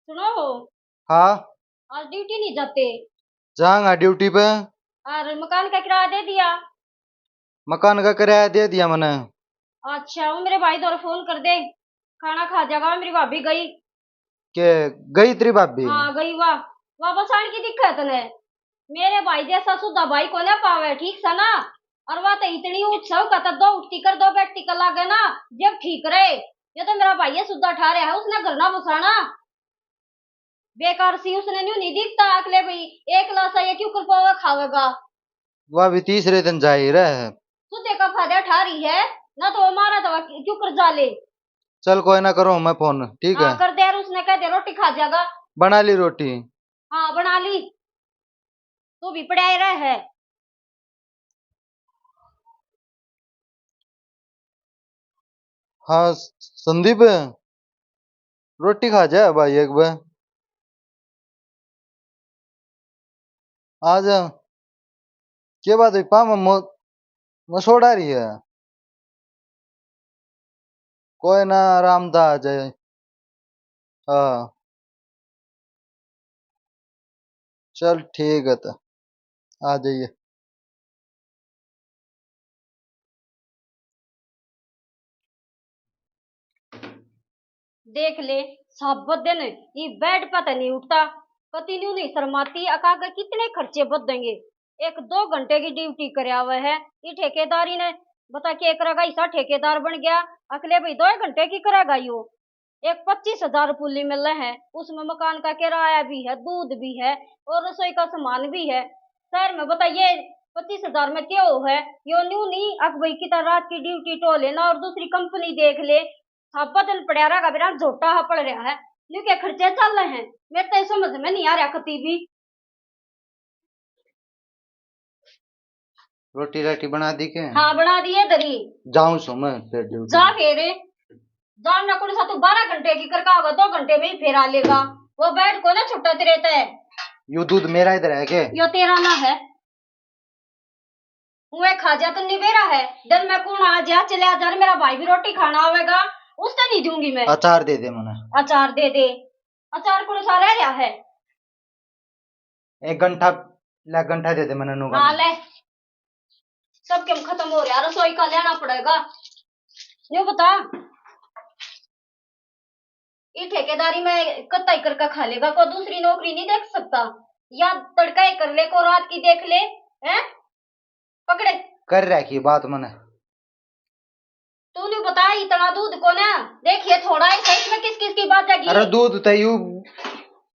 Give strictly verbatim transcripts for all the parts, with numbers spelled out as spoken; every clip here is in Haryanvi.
सुनो। हाँ। आज ड्यूटी नहीं जाते? जाऊंगा ड्यूटी पे। और मकान का किराया दे दिया? मकान का किराया दे दिया मैंने। अच्छा, वो मेरे भाई दौरे फोन कर दे, खाना खा जाएगा। मेरी भाभी गई। के गई तेरी भाभी? हाँ, गई। वाह, वापस आने की दिक्कत ने। मेरे भाई जैसा सुधा भाई को ना पावे, ठीक सा ना। और वह तो इतनी उत्सव का तो दो उठती कर दो बैठती कर लागे ना, जब ठीक रहे। ये तो मेरा भाई है, सुधा ठा रहा है, उसने घर ना बसाना। बेकार सी उसने न्यू नहीं दिखता, अकले भाई एकला सा ये क्यों कर पावे खावेगा? वह भी तीसरे दिन जा ही रहा है। सुधे का फायदा ठा रही है ना, तो वो मारा तो क्यों कर जा ले। चल कोई ना, करो मैं फोन, ठीक है? हाँ, कर दे, और उसने कह दे रोटी खा जाएगा। बना ली रोटी? हाँ, बना ली। तू भी पड़ा ही रह है। हाँ संदीप, रोटी खा जा भाई एक बार। आ जा। के बात हुई पा, मैं मो-, मसोड़ा रही है। कोई ना, आराम दा आ जाए। हाँ। चल ठीक है, तो आ जाइए। देख ले, साबत दिन ये बेड पे तो नहीं उठता, कति न्यू नहीं शर्माती, अका के कितने खर्चे बद देंगे। एक दो घंटे की ड्यूटी करे आवे है ये ठेकेदारी ने, बता के करेगा, ऐसा ठेकेदार बन गया, अकले भाई दो घंटे की करेगा यो। एक पच्चीस हजार पुली मिले है, उसमें मकान का किराया भी है, दूध भी है और रसोई का सामान भी है। शहर में बताइए, पच्चीस हजार में क्या हो है? यो न्यू नहीं, अक भाई कितना रात की ड्यूटी टो लेना और दूसरी कंपनी देख ले, साबा दिन पड़ा रहा, मेरा झोटा हा पड़ रहा है, न्यू के खर्चे चल रहे हैं, मेरे तो समझ में नहीं आ रहा कती भी। रोटी राटी बना दी के? हाँ, बना दिए दरी। जाऊं सो मैं फिर ड्यूटी। जा फिर। जान ना कौन सा तू बारह घंटे की करका होगा, दो घंटे में ही फिर आ लेगा। वो बेड को ना छुट्टा तेरे ते। यो दूध मेरा इधर है के? यो तेरा ना है। वो खा जा तो निबेरा है। दिन में कौन आ जा, चले आ जा, मेरा भाई भी रोटी खाना आवेगा, उससे नहीं दूंगी मैं। अचार दे दे मने। अचार दे दे। अचार कौन सा रह रहा है? एक घंटा, ले घंटा दे दे मने नू हाँ, घंटा। ले। सब क्यों खत्म हो रहा, रसोई का लेना पड़ेगा। न्यू बता, ये ठेकेदारी में कत्ता ही करके खा लेगा, को दूसरी नौकरी नहीं देख सकता? या तड़का ही कर ले, को रात की देख ले, हैं? पकड़े। कर रखी बात मने। तू न्यू बता, इतना दूध को ना, देखिए थोड़ा ही सही, इसमें किस किस की बात है? अरे दूध तो यू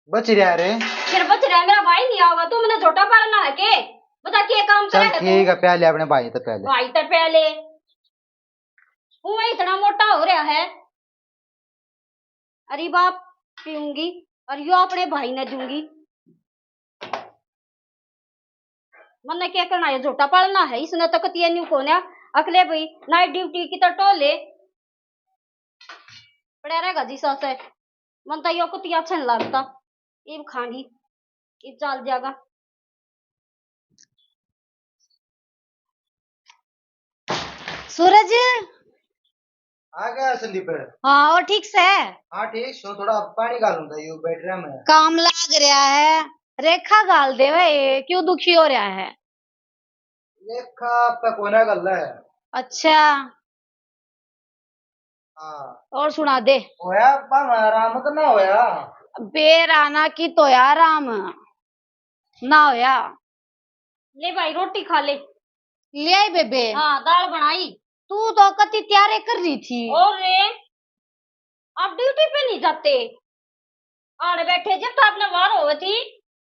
बच रहा रे। फिर बच रहा है, मेरा भाई नहीं आओगा, तू मैंने झोटा पालना है के? बता के काम करे चल है तू? ठीक है, प्याले अपने भाई तो प्याले। भाई तो प्याले। वो इतना मोटा हो रहा है। अरे बाप, पीऊंगी और यो अपने भाई ने दूंगी। मन्ने क्या करना है, झोटा पालना है, इसने तो कतिया न्यू कोन्या। अकले भाई नाइट ड्यूटी की तो टोले पड़ा रहेगा जी सासे। मन तो यो कुतिया अच्छा नहीं लगता। इब खांगी, इब चल जाएगा। सूरज। आ गया संदीप। हाँ, और ठीक से? हाँ, ठीक सो, थोड़ा पानी घालूं था यू बैटरी में। काम लाग रहा है, रेखा घाल दे भाई, क्यों दुखी हो रहा है? रेखा पे कोना गल है। अच्छा। हाँ। और सुना दे। होया भावे आराम तो ना होया? बेरा ना की तो होया आराम, ना होया। ले भाई, रोटी खा ले। ले आई बेबे। हाँ, दाल बनाई। तू तो कति तैयारी कर रही थी। और रे, आप ड्यूटी पे नहीं जाते? आड़ बैठे जब तो आपने वार होवे थी।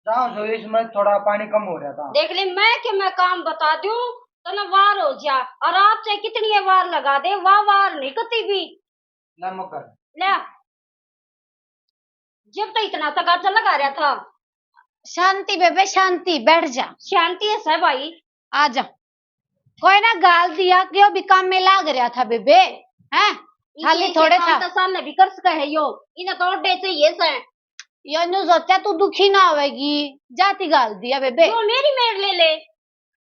जाओ सो, इसमें थोड़ा पानी कम हो रहा था। देख ले, मैं के मैं काम बता दूं, तने वार हो जा। और आप चाहे कितनी ये वार लगा दे, वाह वार नहीं कती भी। ले मकर। ले। जब तो इतना तगाजा लगा रहा था। शांति बेबे, शांति, बैठ जा। शांति है सै भाई। आ जा। कोई ना, गाल दिया, क्यों भी काम में लाग रहा था बेबे, हैं? खाली थोड़े काम था। तो सामने भी कर सका है यो, इन्हें तो अड्डे चाहिए सै। यो न्यू सोचा तू दुखी ना होवेगी, जाती गाल दिया बेबे। यो मेरी मेर ले ले,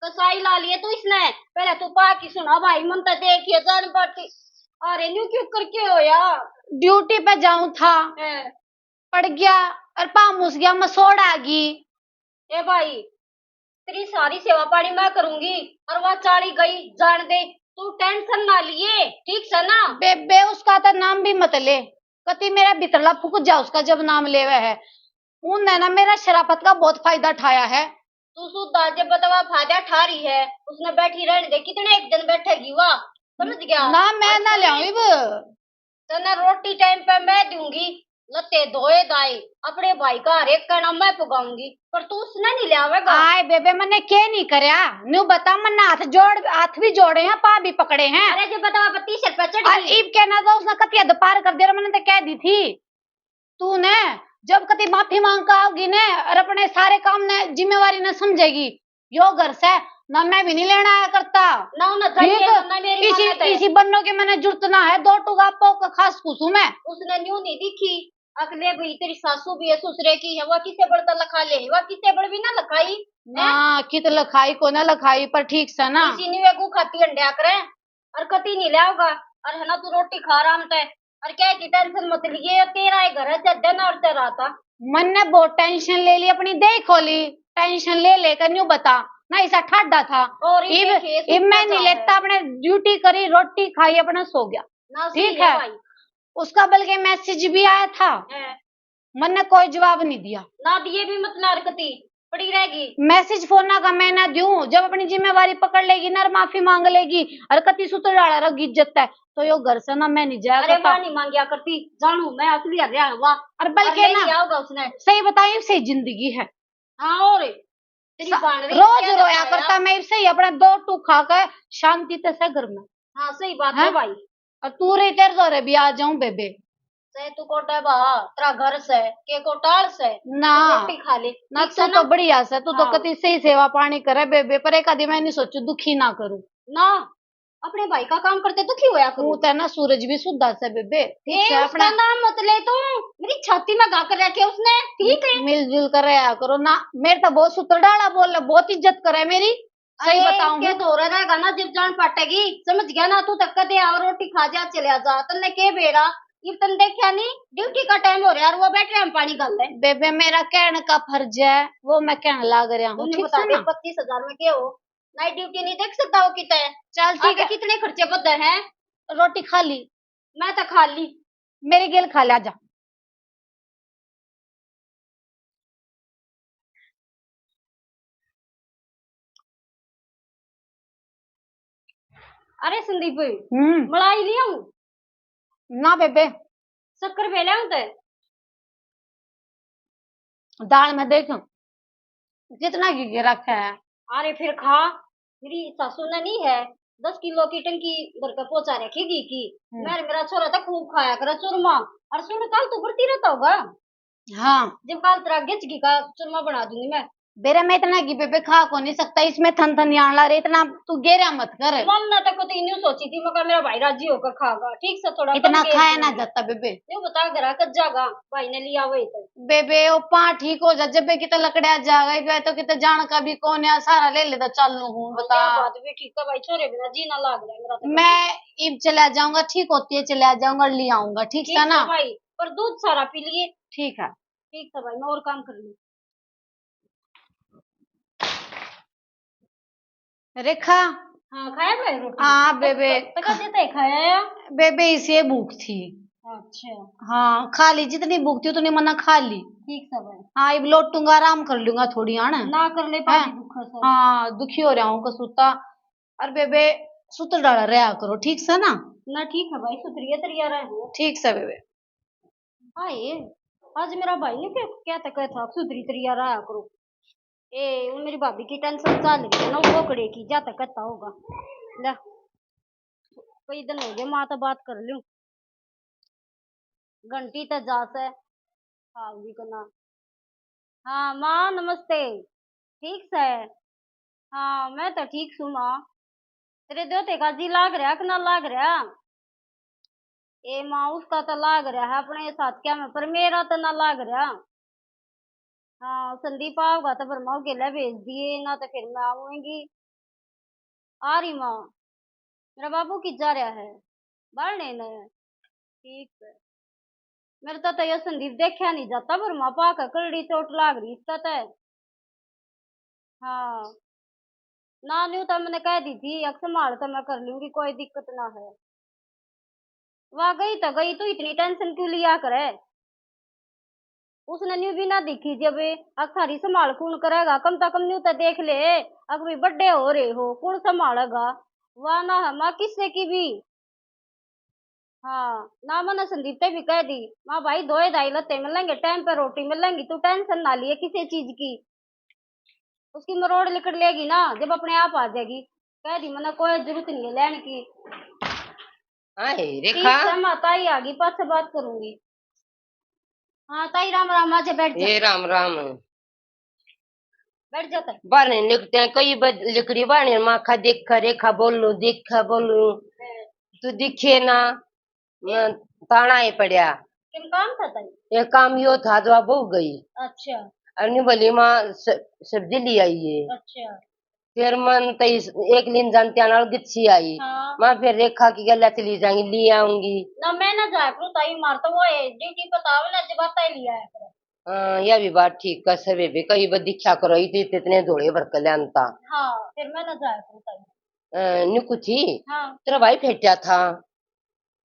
कसाई ला लिए तू इसने। पहले तू पा की सुना भाई, मन तो देखिए जान बाटी। अरे न्यू क्यों करके हो यार? ड्यूटी पे जाऊं था। हैं। पड़ गया और पाँव मुस गया, मसोड़ आ गई। ए भाई, तेरी सारी सेवा पानी मैं करूंगी, और वह चाली गई, जान दे, तू टेंशन ना लिए, ठीक से ना? बेबे, उसका तो नाम भी मत ले, कति मेरा भीतरला फूक जा उसका जब नाम लेवे है। उनने ना मेरा शराफत का बहुत फायदा उठाया है। तू सुधा जब बतवा फायदा ठा रही है, उसने बैठी रहने दे, कितने एक दिन बैठेगी वह, समझ गया? ना, मैं ना ल्याऊं इब। तन्ने रोटी टाइम पे मैं दूंगी, लत्ते धोए धाए, अपने भाई का हर एक कहना मैं पुगाऊंगी, पर तू उसने नहीं ल्यावेगा। आए बेबे, मन्ने के नहीं करया, न्यू बता, मन्ने हाथ जोड़, हाथ भी जोड़े हैं, पा भी पकड़े हैं। अरे जी बता, पत्ती सिर पे चढ़ और गई। इब कहना तो उसने कतिया दोपहर कर दिया, मैंने तो कह दी थी। तू ने जब कति माफी मांग के आओगी ने और अपने सारे काम ने जिम्मेवारी ने समझेगी, यो घर से ना मैं भी नहीं लेना आया करता। ना उन्हें ठीक? धनिया, ना मेरी इसी, मान्यता है। इसी बनने की मैंने जरूरत ना है, दो टूक आपो का खास खुशू मैं। उसने न्यू नहीं दिखी, अगले भाई तेरी सासू भी है, ससुरे की है, वह किसे बड़ तो लखा ले, वह किसे बड़ भी ना लखाई। ना, कित लखाई को ना लखाई, पर ठीक से ना। इसी नहीं वे गू खाती अंड्या करे, और कती नहीं लाओगा, और है ना तू रोटी खा आराम से, और क्या की टेंशन मत लिए, तेरा ही घर है, चाहे दिन और चाहे रात आ। मन ने बहुत टेंशन ले ली अपनी, देख खोली, टेंशन ले लेकर न्यू बता ना, ऐसा ठाडा था। और इब, इब मैं नहीं लेता, अपने ड्यूटी करी, रोटी खाई, अपना सो गया। ना सही ठीक है। उसका बल्कि मैसेज भी आया था, मन ने कोई जवाब नहीं दिया। ना दिए भी मत ना हरकती पड़ी रहेगी। मैसेज फोना का मैं ना दूं, जब अपनी जिम्मेवारी पकड़ लेगी ना और माफी मांग लेगी, और कति सुतर डाला रख इज्जत है, तो यो घर से ना मैं नहीं जाया अरे करता। मां नहीं मांगया करती, जानू मैं असली हरिया हुआ। और बल्कि और ना नहीं आओगा उसने। सही बताऊं, सही जिंदगी है। हाँ, और तेरी सा-, भाण रही रोज क्या रोया करता है? मैं सही अपना दो टूक खा के शांति ते से घर में। हाँ, सही बात है भाई। और तू रे, तेरे धोरे भी आ जाऊं बेबे। चाहे तू कोटे बा, तेरा घर से, के कोटाल से, ना। तू रोटी खा ले। ना, तू तो बढ़िया से, तू तो हाँ। कति सही सेवा पानी करे बेबे, पर एक आदि मैं नहीं सोचू दुखी ना करूं। ना, अपने भाई का काम करते दुखी होया करूं। तू ते ना सूरज भी सुधा से बेबे, ठीक से। अपना नाम मत ले तू, मेरी छाती में गा कर रखे उसने, ठीक है? मिलजुल कर रहा करो ना। मेरे तो बहुत सुतर डाला बोल, बहुत इज्जत करे मेरी। सही बताऊं, के धोरे रहेगा ना, जब जान पाटेगी, समझ गया ना? तू तक कदे आओ, रोटी खा जा, चले जा, तन्ने के बेरा, इब तन देखा नहीं, ड्यूटी का टाइम हो रहा है, वो बैठ रहे हैं पानी घाल ले। बेबे, मेरा कहने का फर्ज है, वो मैं कहने लाग रहा हूँ, ठीक है ना? पच्चीस हजार में के हो, नाइट ड्यूटी नहीं देख सकता हो कितना है? चल ठीक है। कितने खर्चे पड़ते हैं? रोटी खा ली। मैं तो खा ली। मेरे गेल खा ले, आजा। अरे संदीप, हम्म। मलाई लियाऊं? ना बेबे। शक्कर पे लियाऊं ते? दाल में देख कितना घी के रखा है। अरे फिर खा, मेरी सासू ने नहीं है, दस किलो की टंकी भर के पहुंचा रखी घी की। हम्म। मैं, मेरा छोरा तो खूब खाया करे चूरमा। और सुन, कल तू बढ़ती रहता होगा। हाँ। जब काल तेरा गिच घी का चूरमा बना दूंगी मैं। बेरे, मैं इतना घी बेबे खा को नहीं सकता, इसमें थन थन आन ला रहे, इतना तू गेरा मत कर। मन ना तक तो इन्हीं सोची थी, मगर मेरा भाई राजी होकर खागा, ठीक से थोड़ा इतना खाया ना जाता बेबे। यूं बता, घरा कद जागा, भाई ने लिया वही तो। बेबे, ओ पा ठीक हो जा, जब कितना लकड़ा जागा, तो कितना जान का भी कौन है, सारा ले लेता चालू हूँ, बता। बात भी ठीक है भाई, छोरे बिना जीना लाग रहा है मेरा तो। मैं इब चला जाऊंगा, ठीक होती है, चला जाऊंगा, ले आऊंगा, ठीक है ना भाई? पर दूध सारा पी लिए। ठीक है। ठीक है भाई, मैं और काम कर लूँ। रेखा। हाँ, खाया भाई रोटी? हाँ, बेबे। तक देते खाया या? बेबे, इसे भूख थी। अच्छा। हाँ, खा ली, जितनी भूख थी उतनी मना खा ली। ठीक है भाई। हाँ, इब लोटूंगा, आराम कर लूंगा थोड़ी, आना। ना कर ले, पानी दुखा से। हाँ, दुखी हो रहा हूँ कसूता। और बेबे, सुतर डाला रहा करो, ठीक से ना? ना, ठीक है भाई, सुतरिया तरिया रहे हो। ठीक से बेबे। आए, आज मेरा भाई ने क्या, क्या तक था, सुधरी तरिया रहा करो। ए, वो मेरी भाभी की टेंशन चाल रही है ना, वो कड़े की, जा तक कहता होगा। ले, कई दिन हो गए, माँ तो बात कर लूं। घंटी तो जा से, आओगी को ना। हाँ माँ, नमस्ते। ठीक से? हाँ, मैं तो ठीक सूं माँ। तेरे दोते का जी लाग रहा कि ना लाग रहा? ए माँ, उसका तो लाग रहा है अपने साथिया में, पर मेरा तो ना लाग रहा। हाँ, संदीप आओगा तो फिर मैं गेला भेज दिए, ना तो फिर मैं आऊंगी। आ रही माँ, मेरा बाबू की जा रहा है बाहर ने। ठीक है। मेरे तो, तो ये संदीप देखा नहीं जाता, पर माँ पा के करड़ी चोट लाग रही इसका तो। हाँ, ना न्यू तो मैंने कह दी थी, अक संभाल तो मैं कर लूंगी, कोई दिक्कत ना है। वाह, गई तो गई, तू इतनी टेंशन क्यों लिया करे? उसने न्यू भी ना दिखी जब, अक थारी संभाल कौन करेगा? कम से कम न्यू तो देख ले, अक भी बड्डे हो रहे हो, कौन संभालेगा? वाह ना है माँ किससे की भी। हाँ, ना मैंने संदीप ते भी कह दी, माँ भाई दोए दाई लत्ते मिलेंगे, टाइम पे रोटी मिलेंगी, तू टेंशन ना लिए किसी चीज की। उसकी मरोड़ लिकड़ लेगी ना, जब अपने आप आ जाएगी। कह दी मैंने, कोई जरूरत नहीं है लेने की। हाय ठीक रेखा। है माँ, ताई आ गई, पाछे बात करूंगी। हाँ ताई, राम राम, आजे बैठ जा। ए राम राम। बैठ जा ताई। बाहर नहीं लिखते हैं, कई बज-, लिकड़ी बाहर नहीं, माखा देखा रेखा बोलू, देखा बोलू। हाँ। तू दिखे ना, मैं ताना ही पड़या। किन काम था ताई? ये काम यो था, जो बहू गई। अच्छा। और नहीं बोली, माँ स-, सब्जी ले आई है। अच्छा। फिर मन तो इस एक लीन जानती आना और गिच्छी आई। हाँ। माँ फिर रेखा की गल्या चली जाएंगी, ले आऊंगी। ना मैं ना जाया करूँ ताई, मार तो वो है, ड्यूटी पता हो ना, जब आता ही ले आया करो। हाँ, यह भी बात ठीक है, सभी भी कई बार दिखा करो, इतने, इतने धोले भर के ले आनता। हाँ, फिर मैं ना जाया करूँ ताई। अ, न्यू कुछ ही? हाँ। तेरा भाई फेंटा था।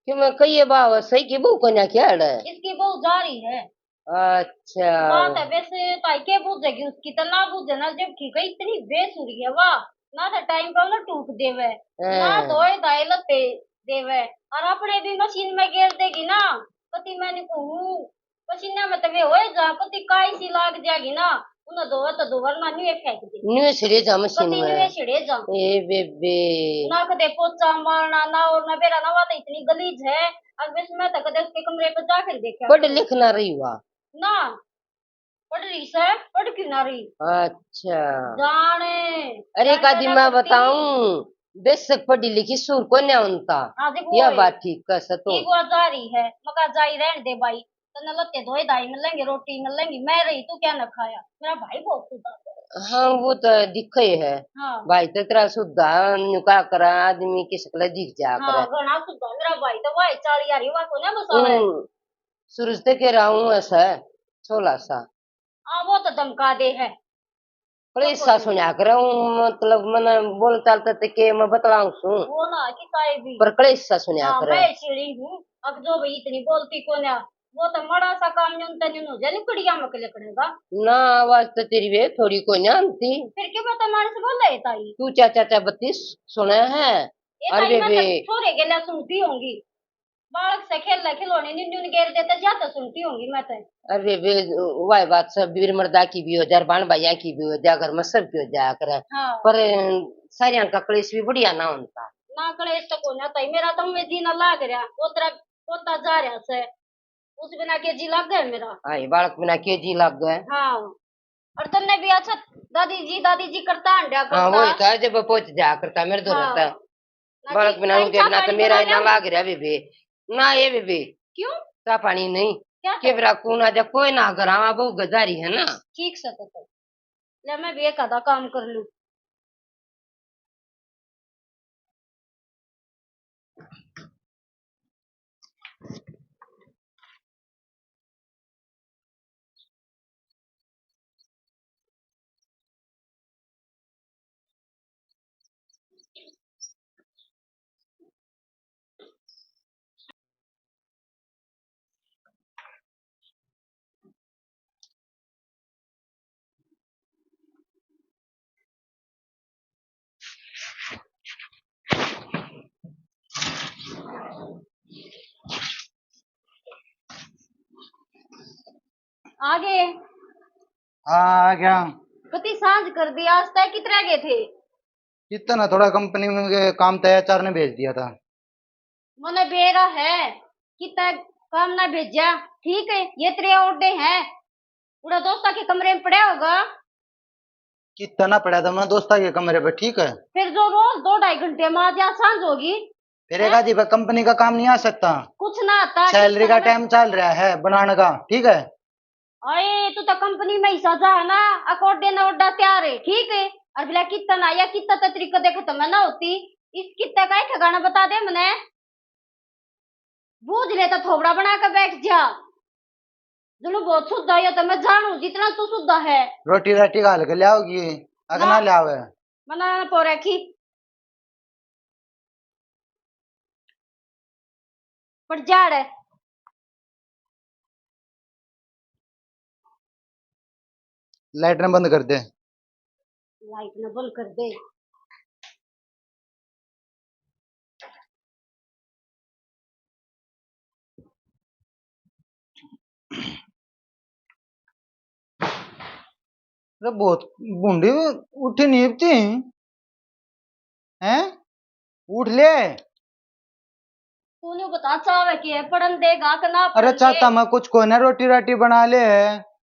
क्यों, मैं कहिए बा, सही की बहू को ना क्या है? इसकी बहू जा रही है। अच्छा। बात है वैसे ताई के बूझेगी उसकी, तो ना बूझे ना, जब ठीक है, इतनी बेसुरी है वाह, ना तो टाइम पे ना टूक देवे, ना हाँ। धोए धाए लत्ते देवे, और अपने भी मशीन में गेर देगी ना, पति मैंने कहूँ, पसीना में तवे होए जा, कति काई सी लाग जाएगी ना, उन्हें धोवे तो धोवर ना, न्यूए फेंक दे। न्यूए छिड़े जा मशीन कति में। न्यूए छिड़े जा। ए बेबे। ना कदे पोछा मारना, ना और ना बेरा ना, वा तो इतनी गलीज है। अब इसमें तो कदे उसके कमरे पे जाकर देखा पढ़ करो। लिख ना रही हुआ। ना, पढ़ रही से, पढ़ क्यों ना रही? अच्छा। जाने, अरे जाने का दी ना मैं करती। बताऊं, बेशक पढ़ी लिखी सूर को ना उनता। हाँ, देखो यह वो बात ठीक कह सतो। ठीक हुआ जा रही है, मका जाई रहन दे भाई। तन्ने लत्ते धोए धाई मिलेंगे, रोटी मिलेंगी, मैं रही, तू क्या ना खाया? मेरा भाई बहुत सुधा है। हाँ, वो तो दिखे है। हाँ। भाई तो तेरा सुधा, न्यू का करा, आदमी किस कले दिख जा हाँ, करे। घना सुधा मेरा भाई तो, भाई चाली यारी वा को ना बसावे। हम्म, सूरज ते के रहा हूँ ऐसा, छोला सा। हाँ, वो तो धमका दे है। कलेसा सुना करे हूँ, मतलब, मने बोल चालते ते के मैं बतलाऊं सू। वो ना कि ताई भी। पर कलेसा सुना हाँ, करे। मैं छिड़ी हूँ। अब जो भाई इतनी बोलती कोन्या, वो तो मड़ा सा काम न्यून तन्यून हो जाए, नी कुड़िया में के लिखने का। ना, आवाज तो तेरी वे थोड़ी कोन्या आनती। फिर के पता मानस बोले ताई? तू चाचा चा बत्तीस सुने है। ये अरे ताई, मैं तो बेबे। छोरे गेला सुनती होंगी। बालक से खेल खिलौने निन्नू ने गेर देते, ज्यादा सुनती होंगी मैं तो। अरे बे, वाह बात सब वीर मर्दा की भी हो जाए, बाण भाइया की भी हो जाए, घर में सब की हो जाया करे। हाँ। पर सारियां का कलेश भी बढ़िया ना होता। ना कलेश तो कोन्या ताई, मेरा तो मैं जीना लाग रहा, पोतरा पोता जा रहा से, उस बिना के जी लग गए मेरा। हाँ, ये बालक बिना के जी लग गए। हाँ। और तन्ने भी अच्छा दादी जी, दादी जी करता हंड्या हाँ, करता। वो था जब पहुंच जाया करता मेरे दो हाँ। रहता। ना बालक ठीक, बिना नहीं उनके चाह बिना तो पानी मेरा बना इतना लिया? लाग रहा बेबे। ना ये बेबे। क्यों? चाह पानी नहीं। क्या के कर? बेरा कौन आ जा, कोई ना घर आवा, बहू गजारी है ना। ठीक से तो कर। ले मैं भी एक आधा काम कर लूं। आ गए? हाँ, आ गया। कति सांझ कर दी, आज तय कित रह गए थे? कितना थोड़ा कंपनी में के काम तय एचआर ने भेज दिया था। मने बेरा है, कितना काम ना भेजा, ठीक है, ये तेरे ओडे हैं, उड़ा दोस्ता के कमरे में पड़ा होगा। कितना पड़ा था मैं दोस्ता के कमरे पे, ठीक है। फिर जो रोज दो ढाई घंटे में आ जा, सांझ होगी। फिर हैं? एक आधी पे कंपनी का काम नहीं आ सकता। कुछ ना आता, सैलरी का टाइम चल रहा है बनाने का, ठीक है। अरे, तू तो कंपनी में ही सजा है ना, अक ओडे ना ओडा तैयार है, ठीक है। और बिला कितना ना आया, कितना तो तरीका देखे तो मैं ना होती, इस कितना का है ठिकाना बता दे मने। बूझ ले तो थोबड़ा बना के बैठ जा। जणु बहुत सुद्धा, यो तो मैं जानू जितना तू सुद्धा है। रोटी राटी घाल के लाओगी, अगना ना। लावे। मना पो रखी। पर जाड़ है। लाइट ने बंद कर दे। लाइट ने बंद कर दे। अरे बहुत बूढ़ी, उठी नहीं इबती हैं? उठ ले। तू न्यू बता, चावे के पढ़न देगा कि ना अरे पढ़न दे? चाहता मैं कुछ कोई ना, रोटी राटी बना ले,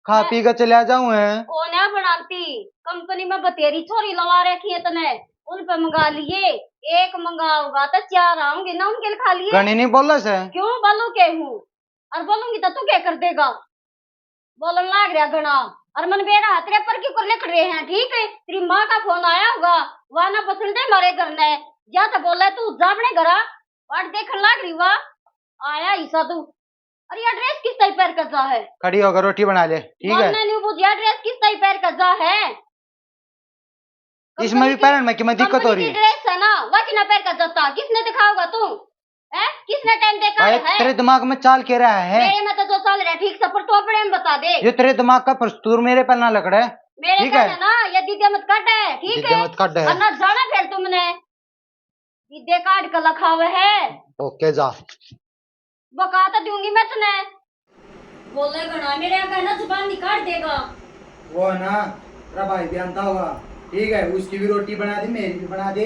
खा मैं पी के चला जाऊं है। कोन्या बनाती, कंपनी में बतेरी छोरी लवा रखी है तने, उन पे मंगा लिए। एक मंगाओगा तो चार आऊंगी ना उनके लिए खा लिए। घणी नहीं बोले से। क्यों बोलू के हूँ? और बोलूंगी तो तू क्या कर देगा? बोलन लाग रहा घणा। और मन बेरा तेरे पर क्यों कर लिख रहे हैं, ठीक है? तेरी माँ का फोन आया होगा, वहां ना बसन दे मारे घर ने। या तो बोले तू जा अपने घरा, वाट देखन लाग रही वा। आया ही सा तू। अरे, या ड्रेस किस टाइप पहन कर जा है? खड़ी होकर रोटी बना ले, ठीक है? मानने नहीं बुझिया, ड्रेस किस टाइप पहन कर जा है? इसमें भी कंपनी की, पहन में कि मैं दिक्कत हो कंपनी रही की है? ड्रेस है ना, वह ना पहन कर जाता। किसने दिखाओगा तू? हैं? किसने टाइम देखा भाई, है? तेरे दिमाग में चाल के रहा है? मेरे में तो जो चल रहा है ठीक से, पर तू अपने में बता दे। ये तेरे दिमाग का प्रस्तूर मेरे पर ना लकड़े, मेरे ठीक है? कहना ना, ये दीदी मत काट है, ठीक दीदी है? मत काट है। और ना जाना फिर तुमने। दीदी काट के लखावे है। ओके, जा। बका तो दूंगी मैं तने। बोले घणा मेरे आगे ना जुबान निकाल देगा। वो है ना, तेरा भाई भी आंदा होगा, ठीक है, उसकी भी रोटी बना दे, मेरी भी बना दे।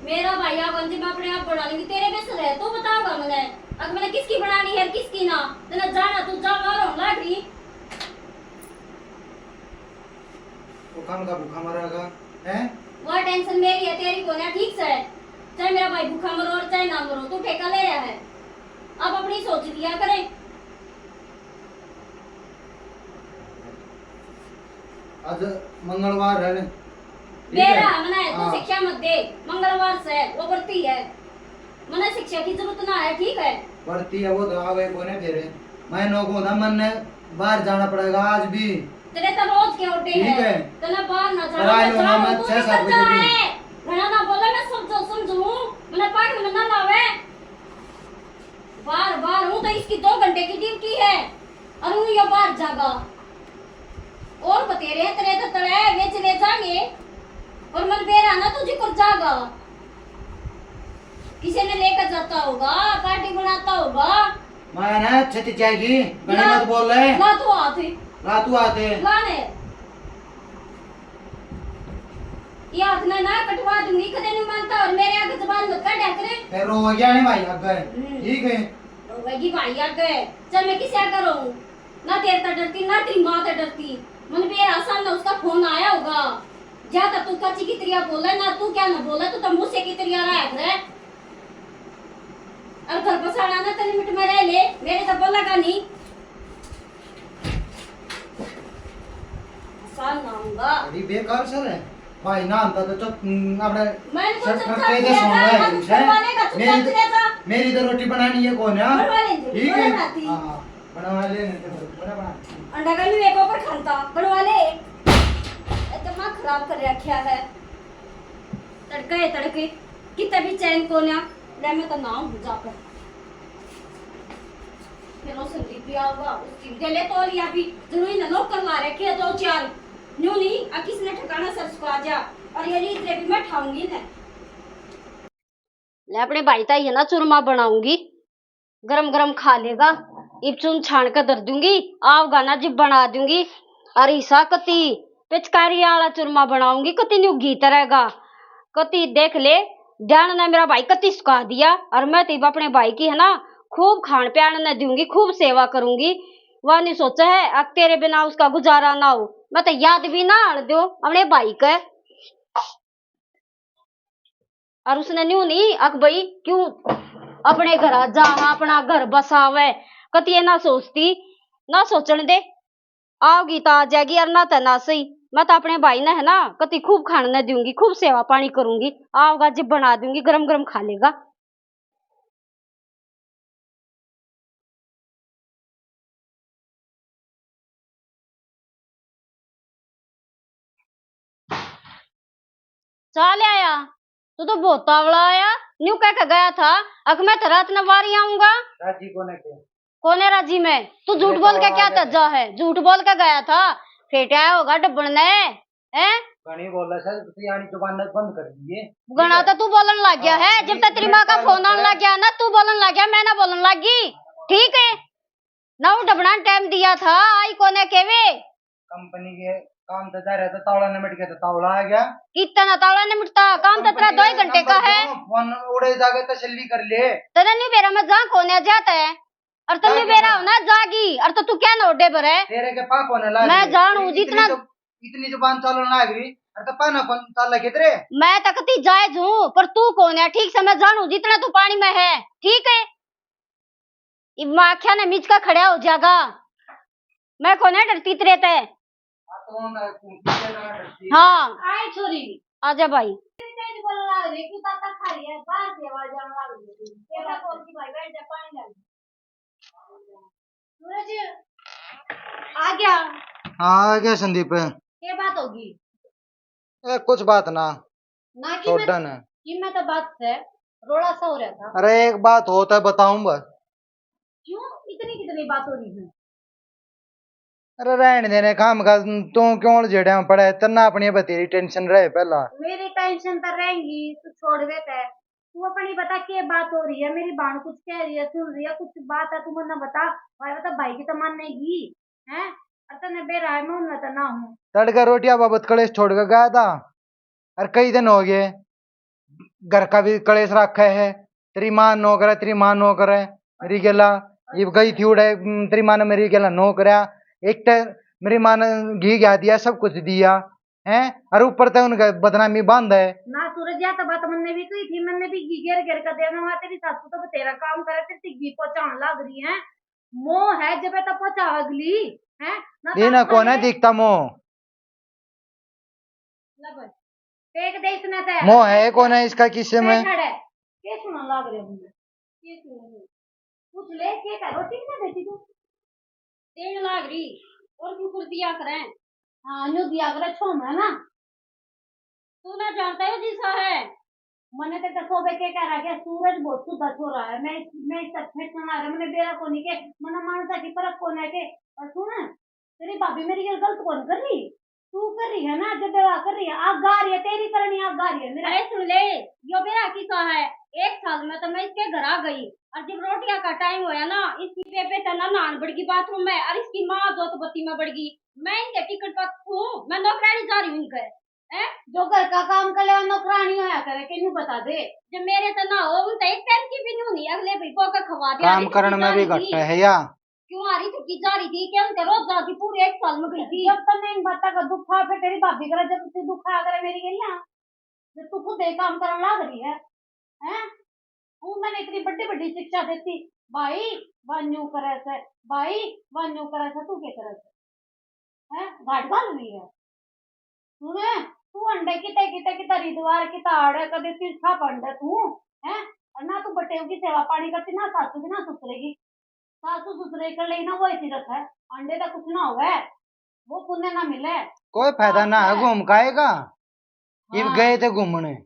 मेरा भाई आवन जी मैं अपने आप बना लूंगी, तेरे में से रह तो बताओगा मने, अब मैंने किसकी बनानी है, किसकी ना, तने जाना तू जा, बाहर होने लाग रही। वो कौन का भूखा मरेगा, हैं? वो टेंशन मेरी है, तेरी कोन्या, ठीक से? चाहे मेरा भाई भूखा मरो और चाहे ना मरो, तू ठेका ले रहा है। अब अपनी सोच लिया करे। आज मंगलवार है, ठीक है? बेरा मना है, तू हाँ। शिक्षा मत दे, मंगलवार से वो व्रती है। मने शिक्षा की जरूरत ना है, ठीक है? पढ़ती है वो तो आवे कोने फिर। मैं नौको था, मन ने बाहर जाना पड़ेगा आज भी। तेरे तो रोज के ओटे ठीक हैं। है। तने बाहर ना जाना, पढ़ाई मैं लो ना, जाऊँ, मैं तू छह सात निकल बजे जा भी। है। घणा ना बोले, मैं समझो, समझू, मने पागल में ना लावे। बार, बार, हूँ तो इसकी दो घंटे की ड्यूटी है। और हूँ यो बाहर जागा। और बतेरे तेरे तो तले वे चले जाएंगे। और मन बेरा ना तुझे कर जागा। किसी ने लेकर जाता होगा, पार्टी बनाता होगा। माया ना अच्छे ते जाएगी, घणी ना मत बोल ले। ला तू हाथ। ला तू हाथ। ला ने। ये हाथ ना, ना कटवा दूंगी, कदे नहीं मानता और मेरे आगे जबान मत काटा करे। फिर रोवेगी नहीं भाई आगे, हम्म। ठीक है? रोवेगी भाई आगे, चल मैं किसे आगे रोऊं? ना तेरे ते डरती, ना तेरी माँ ते डरती। मन बेरा सामने उसका फोन आया होगा। ज्यादा तू कच्ची की तरिया बोले ना, तू क्या ना बोले, तू तो मूसे की तरिया रहा करे। और घर बसाना ना, तने मिनट में रह ले, मेरे तो बोलेगा नहीं। आसान ना होगा। अरे बेकार सर है। भाई ना आंदा तो चुप, हम्म, अपने मैं तो शर्ट चुप फट कर के दिया सुन था, रहा है, मैं कुछ है? करवा लेगा, चुप मेरी कर तो, दिया था। मेरी तो रोटी बनानी है कौन है? बनवा लेंगे, ठीक है? बना दी। हाँ, हाँ, बनवा ले, नहीं तो बना, बना। अंडा का भी एक ऊपर खानता, बनवा ले। ये दिमाग खराब कर रखा है। तड़के, तड़के, कितना भी चैन को ना, ले मैं तो ना हूँ जाकर। फिर वो संदीप भी आऊगा, उसकी भी ले तो लिया भी, जरूरी ना लोग करवा रखे हैं दो चार। न्यू नहीं, आ किसने ठिकाना सर सुखा जा, और ये लीद रे भी मैं ठाऊंगी ना। ले अपने भाई ताई है ना चूरमा बनाऊंगी, गरम गरम खा लेगा। इब चुन छान के धर दूंगी, आवगा ना जिब बना दूंगी। अरे ईसा कती पिचकारी आला चूरमा बनाऊंगी, कती न्यू घी तरेगा। कती देख ले, ध्यान ने मेरा भाई कती सुखा दिया। और मैं तो इब अपने भाई की है ना खूब खान प्यान ने दूंगी, खूब सेवा करूंगी। वह नहीं सोचा है अब तेरे बिना उसका गुजारा ना हो। मैं तो याद भी ना आन दो अपने भाई के। और उसने न्यू नहीं अक भाई क्यों अपने घर जा, अपना घर बसावे। कती ये ना सोचती, ना सोचण दे। आओगी तो आ जाएगी, और ना तो ना सही। मैं तो अपने भाई ने है ना कती खूब खान ने दूंगी, खूब सेवा पानी करूंगी। आओगा जब बना दूंगी, गरम गरम खा लेगा। चाल आया। तू तो बहुत तावला आया। न्यू कह के गया था, अक मैं तो रात ने वारी आऊंगा। राजी कोने के? कोने राजी मैं? तू झूठ बोल के क्या तज्जा है? झूठ बोल के गया था, फेट आया होगा डब्बण ने। हैं? घणी बोले से, तू यानी जुबान बंद कर दिए। घणा तो तू बोलन लग गया है। जब तक तेरी माँ का फोन आने लग गया ना, तू बोलन लग गया, मैं ना बोलन लग गई। ठीक है ना, वो डबना टाइम दिया था, आई कोने केवे। कंपनी के काम तो जा रहा था, तावला निमट गया तो तावला आ गया। कितना ना तावला निमटता, काम तो तेरा दो ही घंटे का है। फोन उड़े जाके तसल्ली कर ले। तने नहीं बेरा मैं जा कोने जाता है, और तू नहीं बेरा हो ना जागी, और तो तू क्या ना ओडे पर है? तेरे के पा कोने लाग मैं जानू जितना इतनी जुबान चलन लाग रही, और तो पा ना कौन चाल किधरे? मैं तो कती जायज हूँ, पर तू कौन है? ठीक से मैं जानू जितना तू पानी में है, ठीक है? इब मैं आख्या ने मिच का खड़ा हो जागा। मैं कोने डरती तेरे ते। हाँ। आए छोरी। आजा भाई। तेज बोलने लग रही, क्यों ताता खा रही है? बाहर से आवाज आने लग रही है। तेरा कौन सी भाई, बैठ जा, पानी ला ले। सूरज, आ गया? हाँ, आ गया संदीप। क्या बात होगी? ए, कुछ बात ना। ना कि मैं, छोड़ना ना। कि मैं तो बात से रोला सा हो रहा था। अरे, एक बात हो तो बताऊं बस। क्यों इतनी कितनी बात हो रही है? अरे, रहने देने काम का, तू क्यों उलझेड़े में पड़ा है? तन्ना अपनी बतेरी टेंशन रहे पहला। मेरी टेंशन तो रहेंगी, तू छोड़ दे ते। तू अपनी बता, के बात हो रही है? मेरी बहन कुछ कह रही है, सुन रही है, कुछ बात है, तू मन्ने बता। भाई बता, भाई की तो मानेगी, हैं? और तन्ने बेरा है, मैं उन्हें तो ना हूँ। तड़के रोटियां बाबत कलेश छोड़ के गया था, और कई दिन हो गए, घर का भी कलेश रखा है। तेरी माँ नो करे, तेरी माँ नो करे, मेरी गेला। इब गई थी उड़े, हम्म, तेरी माँ ने मेरी गेला नो करया। एक तो मेरी माँ ने घी घा दिया, सब कुछ दिया, हैं? और ऊपर तक उनका बदनामी बांध है। ना सूरज, या तो बात मन्ने भी कही थी, मन्ने भी घी घेर घेर कर देना, वहाँ तेरी सासू तो बतेरा काम करे, तेरी घी पहुंचाने लग रही है। मोह है जब तो पहुंचा अगली, हैं? ना ये ना तो कौन है है। दिखता मोह? ला भाई, फेंक दे इसने ते। मोह है कौन है इसका किस्से में? बैठा है। के सुना लाग रहे हो? के सुना? पूछ ले, के कर रोटी ना देती तू? देन लाग रही, और क्यों कर दिया करें? हाँ, न्यू दिया करे, छो में ना। तू ना जानता है, वो जिसा है। मने ते कसो बे के कह रहा, क्या सूरज बहुत सुधा छोरा है, मैं, मैं इसका फेंकना आ रहा, मैंने बेरा को नहीं के, मने मानता की परख को नहीं के। और सुन, तेरी भाभी मेरी ये गलत कौन कर रही? तू कर रही है ना, जो बेरा कर रही है, आग गा रही है, तेरी करनी आग गा रही है मेरा। अरे सुन ले, यो बेरा किसा है, एक साल में तो मैं इसके घर आ गई, और जब रोटियां का टाइम होया ना, इसकी बेबे तो ना नहान बढ़ गई बाथरूम में, और इसकी माँ जोत बत्ती में बढ़ गई। मैं इनके टिकट पर हूँ, मैं नौकरानी जा रही हूँ इनके। हैं? जो घर का काम कर ले, नौकरानी होया करे, किन्नू बता दे। जब मेरे तो ना हो, उन तो एक टाइम की भी नहीं होनी, अगले भाई को का खवा दे। काम करने में भी घट है या? क्यों आ रही थी, की जा रही थी, क्या उनके रोज जाती पूरे एक साल में गई थी? जब तन्ने इन बातों का दुख था, फिर तेरी भाभी करे, जब तू दुख आ करे मेरी गेलियां, जब तू खुद एक काम करने लाग रही है, हैं? वो मैंने इतनी बड़ी बड़ी शिक्षा देती, भाई, वा न्यू करे से, भाई, वा न्यू करे से, तू क्या करे से? हैं? घाट घाल रही है। सुने, तू अंडे किते, किते, किते रिद्वार, किते आड़े, कदे तीर्था पंडे तू, हैं? और ना तू बटेव की सेवा पानी करती, ना सासू की, ना ससुरे की। सासू ससुरे कर लेगी ना, वो ऐसी रखा है। अंडे तो कुछ ना होवे, वो पुण्य ना मिले। कोई फायदा ना है, हाँ। घूम काएगा। इब हाँ। गए थे घूमने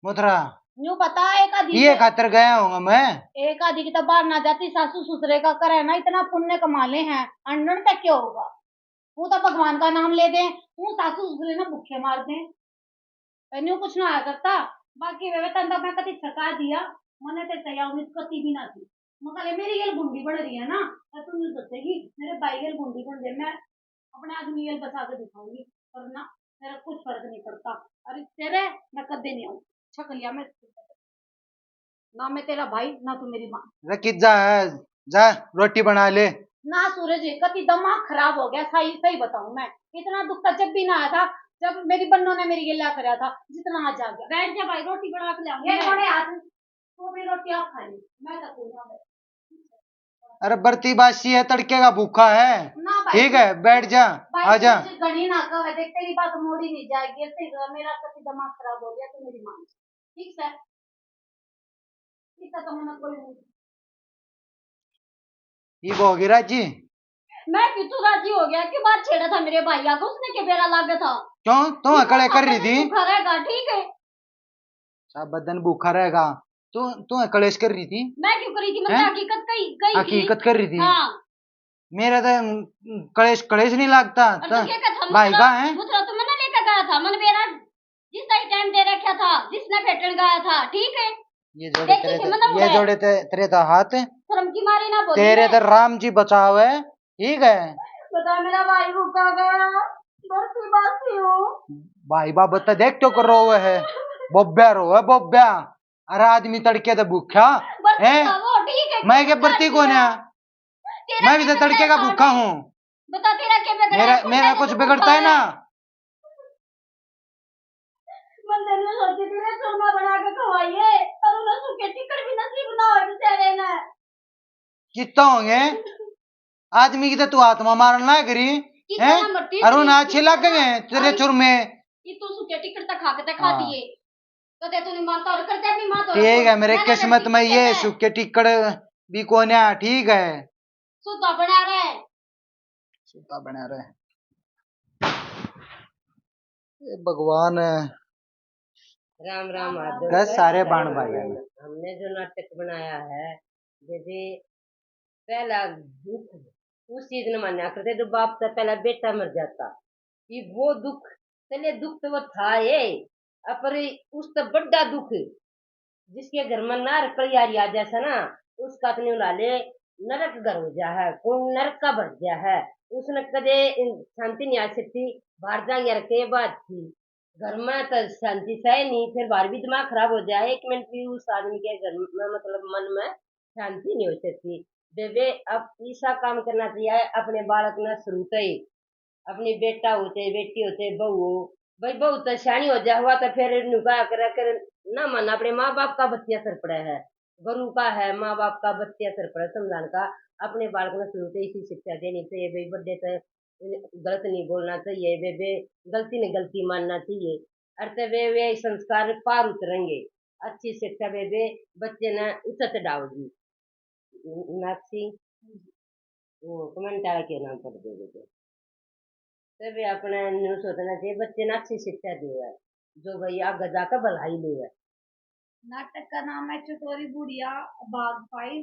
मथुरा। न्यू पता, एक आधी ये के खातर गया हूँ मैं। एक आधी की तो बाहर ना जाती, सासू ससुरे का करे ना, इतना पुण्य कमा ले हैं, अंडन तक क्या होगा? वो तो भगवान का नाम ले दे, वो सासू ससुरे ना भूखे मार दे। पर न्यू कुछ ना आया करता, बाकी वे तन तो मैं कति छका दिया, मने ते तया उम्मीद कति भी ना थी। मकाले मेरी गेल गुंडी बन रही है ना, तो तू न्यू सोचेगी, मेरे भाई गेल गुंडी बन दे, मैं अपने आदमी गेल बसा के दिखाऊंगी, पर ना, मेरा कुछ फर्क नहीं पड़ता। अरे तेरे मैं कदे नहीं आऊँ, छक लिया मैं, ना मैं तेरा भाई, ना तू मेरी माँ। अरे कित जा है, जा रोटी बना ले। ना सूरज, कति दिमाग खराब हो गया, सही, सही बताऊं मैं, इतना दुख तो जब भी ना आया था, जब मेरी बन्नो ने मेरी गेला करया था, जितना आज आ गया। बैठ जा भाई, रोटी बना के ले आऊंगी ये मैं। थोड़े हाथ, तू अपनी रोटी आप खा ले, मैं तो कोई ना बैठ। अरे बरती बासी है, तड़के का भूखा है। ना भाई, ठीक है, बैठ जा, भाई, आजा। तुझे घणी ना कहे, देख तेरी बात मोड़ी नहीं जाएगी, ऐसे ही मेरा कति दिमाग खराब हो गया, तू मेरी मान। ठीक है, ठीक है, तो मना कोई नहीं। ये वो हो गई राजी। मैं कितू राजी हो गया कि बात छेड़ा था मेरे भाई आगे, उसने के बेरा लागे था। क्यों, तू कलेश कर रही थी? भूखा रहेगा, ठीक है। सारा दिन भूखा रहेगा। तू, तू कलेश कर रही थी? मैं क्यों करी थी? मैं तो हैं? हकीकत कही, कही थी। हकीकत कर रही थी? हाँ। मेरा तो, हम्म, कलेश, कलेश नहीं लगता। और तो तो क्या कहता, भाई दूसरा, का है? दूसरा तो मैंने लेकर गया था, मन मेरा जिस टाइम दे रखा था, जिसने फेटन गया था, ठीक है? ये जोड़े देखी तेरे थी तो, मैंने ये उड़े। जोड़े ते-, तेरे तो हाथ। शर्म की मारी ना बोली तेरे मैं। तो राम जी बचावे, ठीक है? बता, मेरा भाई भूखा गया, बरसी बासी हूँ। भाई बाबत तो देख क्यों कर रोवे है, बोब्या रोवे, बोब्या। अरे आदमी तड़के तो भूखा, बरसी हैं? था वो, ठीक है, मैं क्या बरती कौन है? तेरा मैं भी तो क्या तड़के का बिगड़ता है? भूखा हूँ। बता, तेरा क्या बिगड़ा मेरा, है? मेरा कुछ बिगड़ता है ना? मन दिन में सोची थी, रे चूरमा बना के खवाइए, और उन्हें सूखे टिकड़ भी नसीब ना हो बेचारे ने। कितना होंगे? आदमी की तो तू आत्मा मारन लाग रही, कितना हैं? मट्टी अरे उन्हें अच्छे लग गए तेरे अरे चूरमे। ये तू सूखे टिकड़ तक खा के दिखा हाँ। दिए। कदे तू नहीं मानता और करते भी मानता और ठीक है, मेरे ना, ना, किस्मत में ये सूखे टिकड़ भी कोन्या, ठीक है। सुता बना रहे। सुता बना रहे। ए भगवान। राम राम। राम राम। गए सारे बाण भाई ने। हमने जो नाटक बनाया है, जैसे पहला दुख उस चीज ने मान्या करते जो बाप से पहला बेटा मर जाता, कि वो दुख, चले दुख तो वो था ये, पर उससे बड़ा दुख जिसके घर में नार कलियारी आ जाए ना, उसका तो न्यू ला ले, नरक घर हो जा है, कौन नरक का भर गया है, उसने कदे शांति नहीं आ सकती। बाहर जाएंगे के बात थी, घर में तो शांति सहे नहीं, फिर बाहर भी दिमाग खराब हो जाए, एक मिनट भी उस आदमी के घर में, मतलब मन में शांति नहीं हो सकती। बेबे, अब ऐसा काम करना चाहिए अपने बालक ने शुरू से ही, अपनी बेटा हो चाहे बेटी हो चाहे बहू हो, भाई बहू तो सियाणी हो जा हुआ तो फिर नुका कर, कर ना मन, अपने माँ बाप का बत्ती असर पड़ा है, गुरु का है, माँ बाप का बत्ती असर पड़ा समझाने का। अपने बालक ने शुरू से इसी शिक्षा देनी चाहिए भाई, बड़े से गलत नहीं बोलना चाहिए, वे, वे गलती ने गलती मानना चाहिए। और ते वे, वे संस्कार पार उतरेंगे। अच्छी शिक्षा वे, वे बच्चे ने उच्च चढ़ाओगी। नाथसी, वो कमेंट आला के नाम पढ़ दे बेटे। तबे अपने न्यू सोचना चाहिए, बच्चे ने अच्छी शिक्षा देवे, जो भाई आगे जाकर भलाई लेवे। नाटक का नाम है चटोरी बुढ़िया भाग फ़ाइव।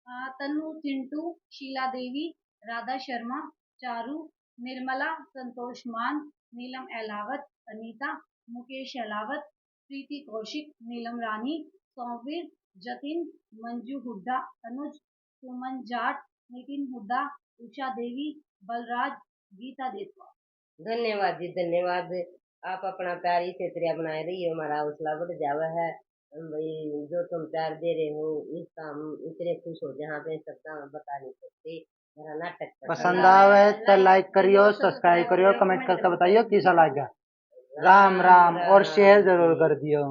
अ, तनु चिंटू, शीला देवी, राधा शर्मा, चारू, निर्मला, संतोष मान, नीलम अहलावत, अनीता, मुकेश अहलावत, प्रीति कौशिक, नीलम रानी, सौवीर, जतिन, मंजू हुड्डा, अनुज, सुमन जाट, नितिन हुड्डा, उषा देवी, बलराज, गीता देतवा। धन्यवाद जी, धन्यवाद। आप अपना प्यार इसी तरह बनाए रहिए, हमारा हौसला बढ़ जावे है। हम भाई, जो तुम प्यार दे रहे हो, इसका हम इतने खुश हो जाए, यहाँ पे शब्दां में बता नहीं सकते। मेरा नाटक पसंद आवे तो like करियो, subscribe करियो, comment करके बताइयो कैसा लगा। राम राम और share जरूर कर दियो।